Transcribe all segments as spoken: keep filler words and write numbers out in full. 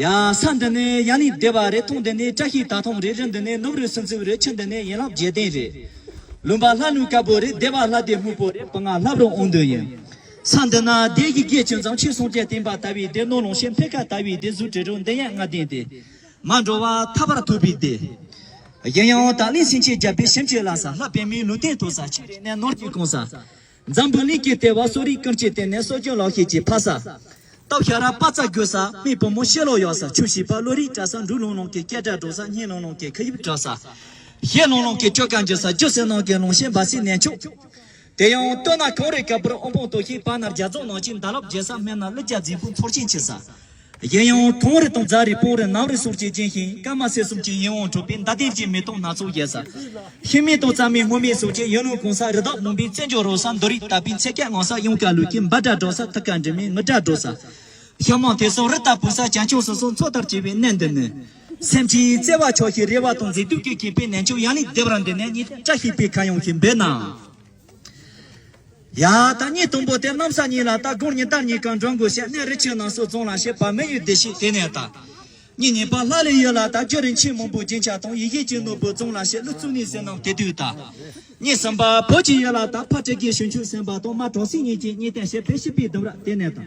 ཡ། ས་འདི་ནས་ཡ་ནི་སྡེ་བ་རེད། ཐང་འདི་ནས་བཀྲ་ཤིས་ད་ཐང་རེད། རི་འདི་ནས་ནུབ་རི་སུམ་རྩེན་རེད། ཆུ་འདི་ནས་ཡན་ལག་བརྒྱད་ལྡན་རེད། ལུང་པ་ལྷ་ལུང་དཀར་པོ་རེད། སྡེ་བ་ལྷ་སྡེ་སྨུག་པོ་རེད། བུ་ང་ལྷ་རུ་འོང་འདོད་ཡིན། ས་འདི་ན་སྡེ་ཡི་དགེ་ཅུང་ཙམ་ཆོས་སངས་རྒྱས་བསྟན་པ་དར་བའི་སྡེ། ནོར་ལོངས་སྤྱོད་འཕེལ་ཁ་དར་བའི་སྡེ། གཟུགས་དྲི་རོ་འདི་ཡང་ལྔ་ལྡན་སྡེ། མ་འགྲོ་བ་ཐར་པར་ཐུག་པའི་སྡེ། ཡིན་ཡང་ད་ལན་སེང་ཆེན་རྒྱལ་པོའི་ཞིང་བཅུ་ལ་ས། ལྷ་པདྨའི་ལུང་བསྟན་ཐོབ་ས། ཆུ་རེ་ནས་ནོར་གྱིས་གང་ས། འཛམ་བུ་གླིང་གི་ལྟེ་བ་གསོ་རིག་ཀུན་གྱི་ལྟེ་གནས། སྲོལ་རྒྱུན་ལག་ཤེས་ཀྱི་ཕ་ས། སྟག་ཤ་ར་པ་ཙ་དགོས་ས། སྨན་བུ་མོ་ཤེ་ལོ་ཡོད་ས། ཆུ་བྱིས་པ་བློ་རིག་བཀྲ་ས། འབྲུ་ལོང་ལོང་གི་སྐད་སྒྲ་སྒྲོག་ས། སྙན་ལོང་ལོང་གི་ཁ་ཡིབ་སྒྲོག་ས། ཤེ་ལོང་ལོང་གི་སྐྱོ་ག་འཇུ་ས། རྒྱུ་ཟས་ནང་གི་ལོང་ཤེ་འབའ་སའི་གནས་མཆོག་དེ་ཡང་སྟོད་ན་གངས་རི་དཀར་པོར་དབུ་འཕང་མཐོ་ཞིང་། བར་ན་རྒྱ་རྫོང་ནང་བཞིན་ཟླ་ལོག་རྒྱས་ས། སྨད་ན་ཀླུ་རྒྱལ་རྫིང་བུ་མཚོ་ཆེན་ཆེ་ས། གཞན་ཡང་གངས་རི་དང་རྫ་རི་སྤང་རི་ནགས་རི་སོགས་ཀྱིས་བརྒྱན་ཞིང་། སྐར་མ་སེར་གསུམ་གྱི་ཡིད་དབང་འཕྲོག་པའི་མདའ་གདན་གྱི་མེ་ཏོག་སྣ་ཚོགས་བཞད་ས། ཤིང་མིག་དང་རྩྭ་མིག་སྔོ་མིག་སོགས་ཀྱིས་ཡིད་དབང་གང་ས། རི་དྭགས་མུན་པའི་རྩེད་འཇོ་རོལ་ས། འདོ་རིགས་དག་པའི་འཚེར་སྐད་ངང་ས། གཡང་ཀ་ལུག་གི་འབའ་སྒྲ་སྒྲོག་ས། ཐུ་ཀ་འབྲི་མའི་ངུ་སྒྲ་སྒྲོག་ས། ཤ་མང་དེ་སོགས་རི་དྭགས་བུ་ས་བྱང་ཆུབ་སོ་སོ་མཚོ་ལྟར་སྐྱིད་པའི་གནས་འདི་ནི། སེམས་ཀྱི་བརྩེ་བ་ཆོག་ཤེས་རེ་བ་དང་མཛེས་སྡུག་གིས་ཁེངས་པའི་གནས་མཆོག་ཡང་ནི་སྡེ་བར་འདི་ནས་གཉིས་ལྡན་བཀྲ་ཤིས་པའི་ཁ་གཡང་ཞིག་འབོད་ན། ཡ། ད་གཉིས་དང་པོ་དེ་གནམ་ས་གཉིས་ལ་ད་དགུང་ཉི་ཟླ་གཉིས་ཀ་འགྲོ་དགོས་ཤེས། གནས་རི་ཆུ་ནང་སོགས་རྫོང་ལ་ཤེས། བ་མི་ཡུལ་བདེ་ཤེས་དེ་ནས་ད། གཉིས་གཉིས་པ་ལྷ་ལས་ཡུལ་ལ་ད་རྒྱུ་རིན་ཆེན་མང་པོ་སྦྱིན་ཆ་དང་། ཡིད་བཞིན་གྱི་ནོར་བུ་རྫོང་ལ་ཤེས། ཀླུ་གཙུག་ནས་ཟིན་ནམ་དེ་དུས་ད། གཉིས་གསུམ་པ་བོད་ཀྱི་ཡུལ་ལ་ད་ཕ་སྤྲེལ་རྒྱལ་ཞུན་ཆུ་སེམས་པ་དང་། མ་གྲོགས་སྲིད་གཉིས་ཀྱི་གཉིས་ལྡན་ཤེས། བེ་ཤི་པའི་ལྡུམ་ར་དེ་ནས་ད།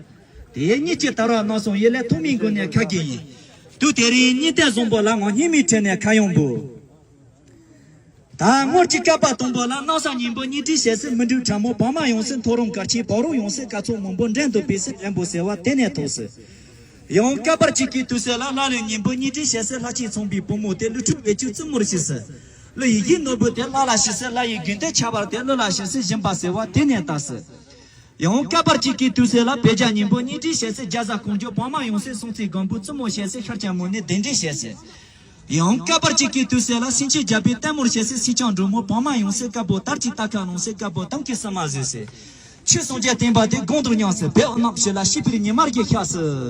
དེའི་གཉིས་ཀྱི་དར་བ་རྣམ་གསུམ་ཡིད་ལས་ཐོགས་མེད་མགོ་ནས་ཁ་གི་ཡིན། དུས་དེ་རིང་གཉིས་ལྡན་བཟང་པོ་ལ་ངང་སྙིང་མའི་ཁྲོད་ནས་ཁ་གཡང་འབོད། ད་སྔོན་གྱི་བསྐལ་པ་དང་པོ་ལ། གནམ་ས་སྙིང་པོ་གཉིས་སྒྲིལ་བྱས་སྲིད། མི་འགྲུབ་ཕྲ་མོ་བག་མ་ཡོང་སྲིད། མཐོ་རིམ་གལ་ཆེན་བག་རོགས་ཡོང་སྲིད། སྐར་ཚོགས་མང་པོ་འགྲན་དུ་སྤེལ་སྲིད། རན་པོ་ཟེར་བ་དེ་ནས་ཐོགས་སྲིད། ཡང་བསྐལ་པར་གཅིག་གི་དུས་ཚོད་ལ། ལྷ་ལས་སྙིང་པོ་གཉིས་སྒྲིལ་བྱས་སྲིད། ལྷ་ཆེན་ཚངས་པའི་བུ་མོ་དེ། ཀླུ་ཕྲུག་འོད་ཆུ་བཙུན་མོར་བྱས་སྲིད། ཀླུ་ཡིད་བཞིན་ནོར་བུ་དེ་ལྷ་ལ་བྱས་སྲིད། ལྷ་ཡི་དགེ་འདུན་ཁྱད་པར་དེ་ཀླུ་ལ་བྱས་སྲིད། སྦྱིན་པ་ཟེར་བ་དེ་ནས་བཏགས་སྲིད། ཡང་བསྐལ་པར་གཅིག་གི་དུས་ཚོད་ལ། བེ་རྒྱ་སྙིང་པོ་གཉིས་སྒྲིལ་བྱས་སྲིད། རྒྱ་བཟའ་ཀོང་ཇོ་བག་མ་ཡོང་སྲིད། སྲོང་བཙན་སྒམ་པོ་བཙུན་མོ་བྱས་སྲིད། ཤར་ལྕམ་མོ་ནི་གདན་འདྲེན་བྱས་སྲིད། ཡང་བསྐལ་པར་གཅིག་གི་དུས་ཚོད་ལ། སེང་ཆེན་རྒྱལ་པོའི་ལྟད་མོར་བྱས་སྲིད། སེང་ལྕམ་འབྲུག་མོ་བག་མ་ཡོང་སྲིད། དཀར་པོ་དར་གྱི་རྟ་ཁ་ལོན་སྲིད། དཀར་པོ་དམ་གྱི་སྲུང་མ་བཟོས་སྲིད། ཆོས་སངས་རྒྱས་བསྟན་པ་དེ་གོང་དུ་ཉམས་སྲིད། བོད་རྣམས་ཞི་ལ་སྐྱིད་པའི་ཉི་མ་རྒྱུ་ཤར་སྲིད།